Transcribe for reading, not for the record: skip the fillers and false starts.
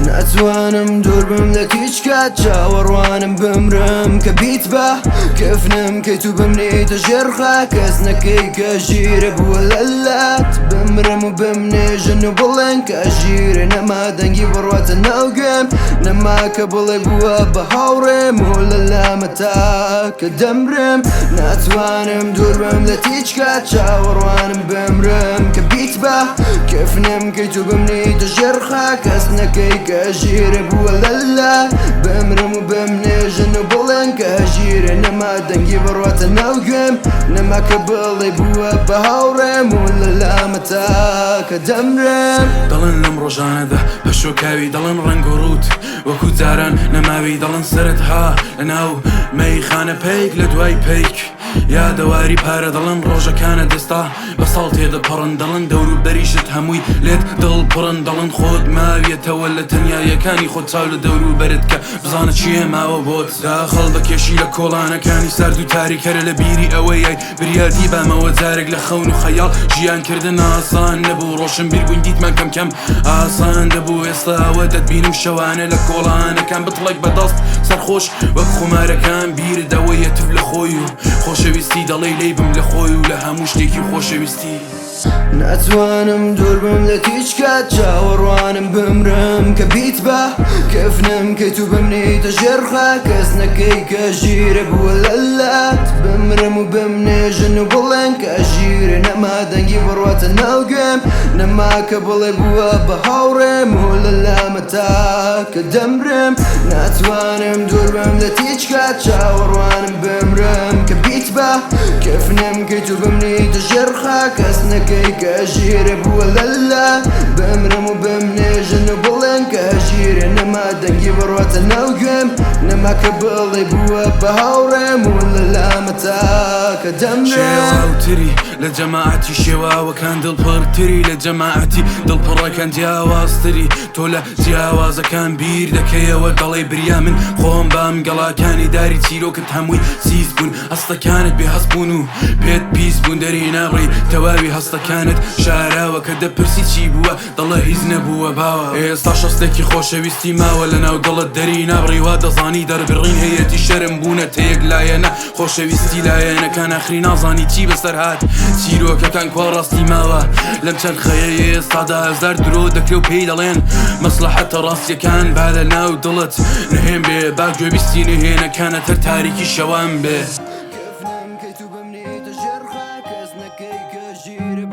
ناتوانم دووربم لە هیچ کات چاوەڕوانم بمرم کە بیت بە کەفنم کەیت و بمنیتە ژێر خاک کەس نەکەی کە ژیرە بووە لەلات بمرم و بمنێژن و بڵێن کە ژیرە نەما دەنگی بڕواتە ناو گوێم نەما کە بڵێ بووە بە هاوڕێم و لەلامە تا کە دەمرم ناتوانم دووربم لە هیچ کات چاوەڕوانم بمرم کە بیت بە کەفنم کەیت و بمنیتە ژێر خاک کەس نەکەی کە ژیرە بووە لەلا بمرم و بمنێژن و بڵێن کە ژیرە نەما دەنگی بڕواتە ناو گوێم نەما کە بڵێ بووە بە هاوڕێم و لەلامە تا کە دەمرم. دەڵێن لەم ڕۆژانەدا پەشۆکاوی دەڵێن ڕەنگ و ڕووت وەکو جاران نەماوی دەڵێن سەرت ها لەناو مەیخانە پەیک لە دوای پەیک یادەواری پارە دەڵێن ڕۆژەکانت ئێستا بە ساڵ تێدەپەڕن دەڵێن دەوروبەریشت هەمووی لێت دڵ پڕن دەڵێن خۆت ماویەتەوە لە تەنیاییەکانی خۆت چاو لە دەوروبەرت کە بزانە چییە ماوە بۆت داخڵ دەکێشی لە کۆڵانەکانی سارد و تاریک هەرە لە بیری ئەوەی بریادی بامەوە جارێک لە خەون و خەیاڵ ژیان کردن ئاسان نەبوو ڕۆشنبیر بووین دیتمان کەم کەم ئاسان دەبوو ئێستا ئەوە دەتبینم شەوانە لە کۆڵانەکان بتڵێک بەدەست سەرخۆش وەک خومارەکان بیرت ئەوەیە تف لە خۆی و خۆشەویستی دەڵێی لێی بم لە خۆی و لە هەموو شتێکی خۆشەویستی. ناتوانم دووربم لە هیچ کات چاوەڕوانم بمرم کە بیت بە کەفنم کەیت و بمنیتە ژێر خاک کەس نەکەی کە ژیرە بووە لەلات بمرم و بمنێژن و بڵێن کە ژیرە نەما دەنگی بڕواتە ناو گوێم نەما کە بڵێ بووە بە هاوڕێم و لەلامە تا کە دەمرم ناتوانم دووربم لە هیچ کات چاوەڕوانم بمرم کە بیت بە کەفنم کەیت و بمنیتە ژێر خاک کەس نەکەی کە ژیرە بووە لەلا بمرم و بمنێژن و بڵێن کە ژیرە نەما دەنگی بڕواتە ناو گوێم نەما کە بڵێ بووە بە هاوڕێم و لەلامە تا کە دەمرم. شێواوتری لە جەماعەتی شێواوەکان دڵپڕتری لە جەماعەتی دڵپڕەکان جیاوازتری تۆ لە جیاوازەکان بیر دەکەیەوە دەڵێی بریا من خۆم بام گەڵاکانی داری چیرۆکت هەمووی سیس بوون هەستەکانت بێ هەست بوون و پێت پیس بوون دەری نابڕی تەواوی هەستەکانت شاراوە کە دەپرسی چی بووە دەڵێ هیچ نەبووە باوە ئێستا شەستێکی خۆشەویستی ماوە لەناو دڵت دەری نابڕی وا دەزانی دەربڕین هەیەتی شەرم بوونەتە یەک لایەنە خۆشەویستی لایەنەکان ئاخری نازانی چی بەسەر هات چیرۆکەکان کوا ڕاستی ماوە لەم چەرخەیەی ئێستادا هەزار درۆ دەکرێ و پێی دەڵێن مەسڵەحەتە ڕاستیەکان با لە ناو دڵت نهێن بێ با گوێبیستی نهێنەکانت هەر تاریکی شەوان بێ. کەفنم کەیت و بمنیتە ژێر خاک کەس نەکەی کە ژیرە.